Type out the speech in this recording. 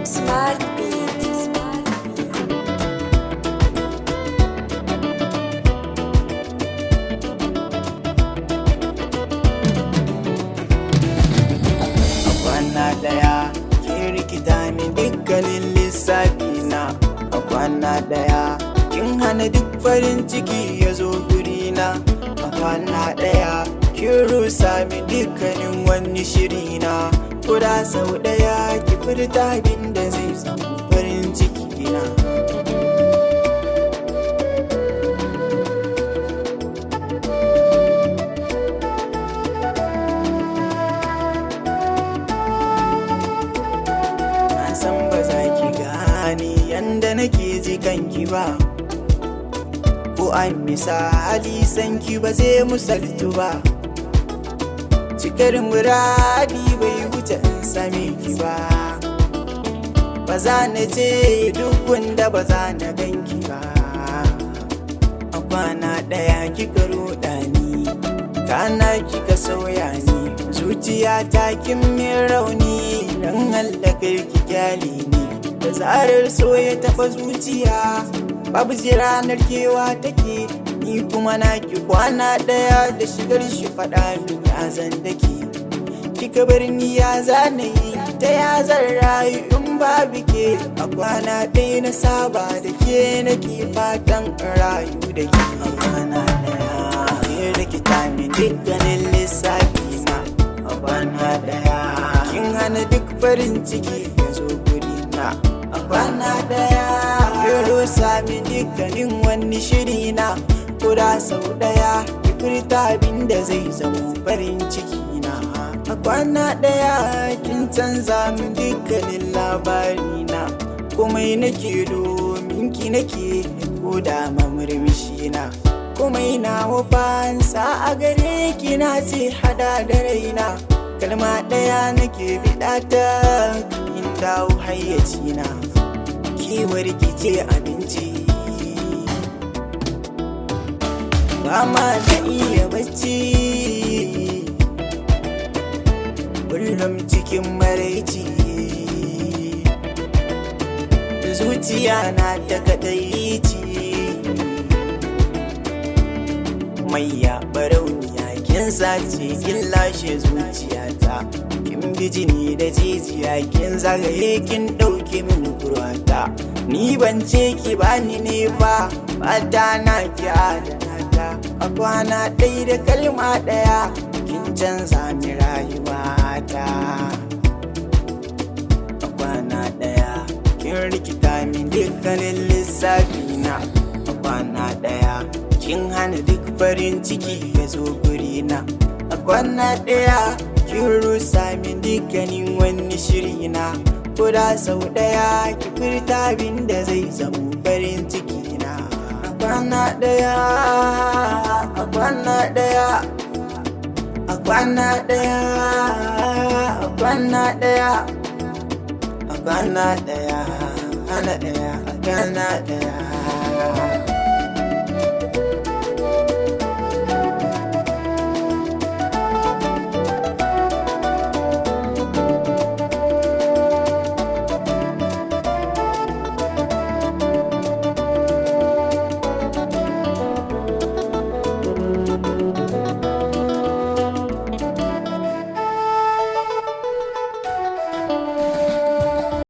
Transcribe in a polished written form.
Smart Beat. Smart Beat. A kwana daya ke rikita min dukkanin lissafi na. A kwana daya kin hana duk farin ciki ya zo gurina. A kwana daya kin rusa min dukkanin wani shiri na. Kuda sau daya ki furta abin da zai zama farin ciki na. Na san ba za ki gane yanda nake ji kanki ba, ko an misali sanki ba zai musaltu ba. Cikar muradi bai wuce in same ki ba. Ba za na je duk wanda ba za na ganki ba. A kwana ɗaya kika ruɗa ni, kana kika sauya ni, zuciya ta kin min rauni, dan Allah kar ki kyale ni. Da zarar so ya taɓa zuciya, babu jira narkewa take, ni kuma na ki kwana ɗaya da shigar shi faɗa min ya zan dake. Kika bar ni ya zane yi, ta ya zan rayu in babu ke? A kwana ɗaya na saba da ke, nake fatan in rayu da ke. A kwana ɗaya ke rikita min dukkanin lissafi na. A kwana ɗaya kin hana duk farin ciki ya zo guri na. A kwana ɗaya kin rusa min dukkanin wani shiri na. Kuda sau ɗaya ki furta abin da zai zamo farin ciki na. A kwana ɗaya kin canza min dukkanin labari na. Komai nake domin ki nake, ko da mamurmishi na. Komai na fansa a gare ki na ce hada da raina. Kalma ɗaya nake biɗa ta in dawo hayyaci na. Kewar ki ce abinci, ba ma na iya bacci, kullum cikin maraici. Zuciya na ta kadaici. Maiya barauniya, kin sace kin lashe zuciyata. Kin bi jini da jijiya, kin zagaye kin ɗauke min kurwata. Ni ban ce ki bani ne ba, fata na ki adana ta. A kwana ɗaya da kalma ɗaya kin canza min rayuwata. A kwana ɗaya kin rikita min dukkanin lissafi na. A kwana ɗaya kin hana duk farin ciki ya zo gurina. A kwana ɗaya kin rusa min dukkanin wani shiri na. Kuda sau ɗaya ki furta abin da zai zamo farin ciki na. A kwana ɗaya, a kwana ɗaya, a kwana ɗaya, a kwana ɗaya, a kwana ɗaya, ana ɗaya, a kwana ɗaya.